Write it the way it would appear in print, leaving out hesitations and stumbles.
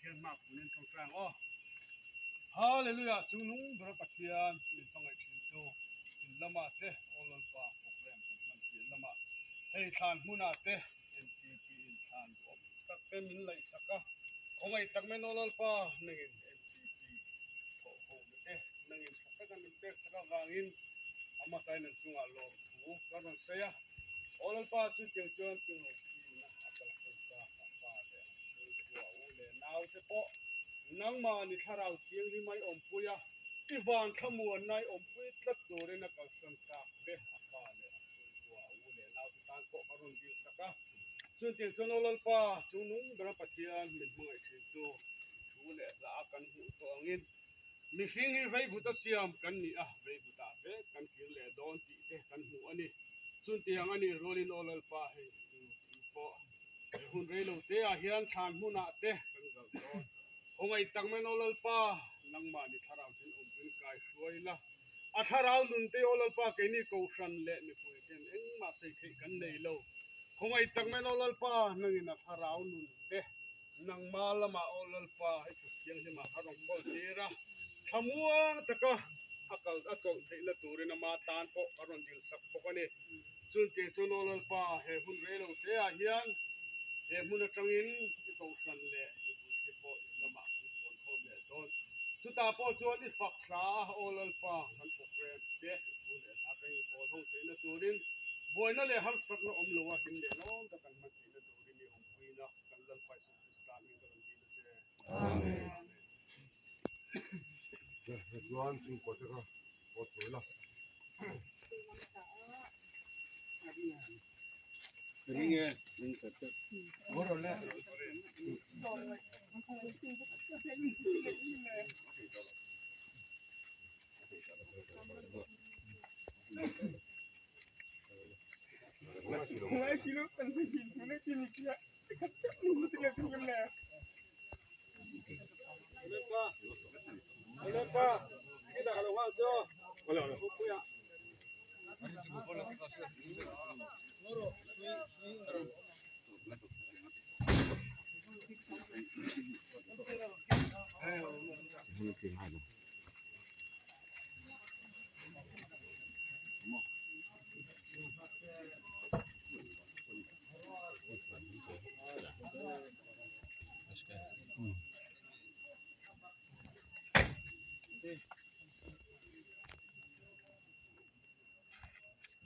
Pathian hma kunin tawngtai ang aw. Hallelujah Chungnung bera Pathian min hmangaih thintu in lamah te aw Lalpa program kan hman piah lamah hei thlan hmunah te MTP in thlan duhawm tak te min laihsak a, khawngaih tak men aw Lalpa nangin MTP thawh ho na te nangin tha taka min pek chak avangin a hmasain an chungah lawmthu ka rawn sawi a, aw Lalpa chutiang chuan Tingawthina a kalsan ta a pa leh a chhungkua u leh naute pawh nangmahni thlarau thianghlim ai awmpui a, i van thlamuanna i awmpui tlat turin a kalsan tak te a pa leh a chhungkua u leh naute tan pawh ka rawn dilsak a. Chutiang chuan aw Lalpa, chungnung bera Pathian min hmangaih thintu thu leh hla a kan hmuh tawh angin mihring hi veivuta siam kan ni a, veivutah vek kan kir leh dawn tih te kan hmu a ni. Chutiang a nih rualin aw Lalpa, hei chu thil pawh he hun rei lo te ah hian thlan hmunah te kan zalh dawn. Khawngaih tak mai aw Lalpa, nangmahni thlarau ten awmpuiin kai hruai la. A thlarau nun te aw Lalpa keini Kohhran leh mipui ten engmah sawi theih kan nei lo. Khawngaih tak mai aw Lalpa, nangin a thlarau nun te nangma lamah aw Lalpa i kut thianghlimah kha rawn kawl tir a, thlamuang taka a kal a chawlh theihna turin ama tan pawh ka rawn dilsak bawk a ni. Chuntiang chuan aw Lalpa, he hun rei lo te ah hian he hmun atangin i Kohhran leh mipuite pawh in lamah kan puan khawm leh dawn. Chutah pawh chuan i fak thla a, aw Lalpa, kan program te i thu leh hla kan inpawl ho theihna turin buaina leh harsatna awm lo a hlim leh lawm tak kan hman theihna turin i awmpuina kan Lalpa Isu Krista hming ka rawn dil a che. Amen. Chuan chhungkaw te kha pawt sawi la.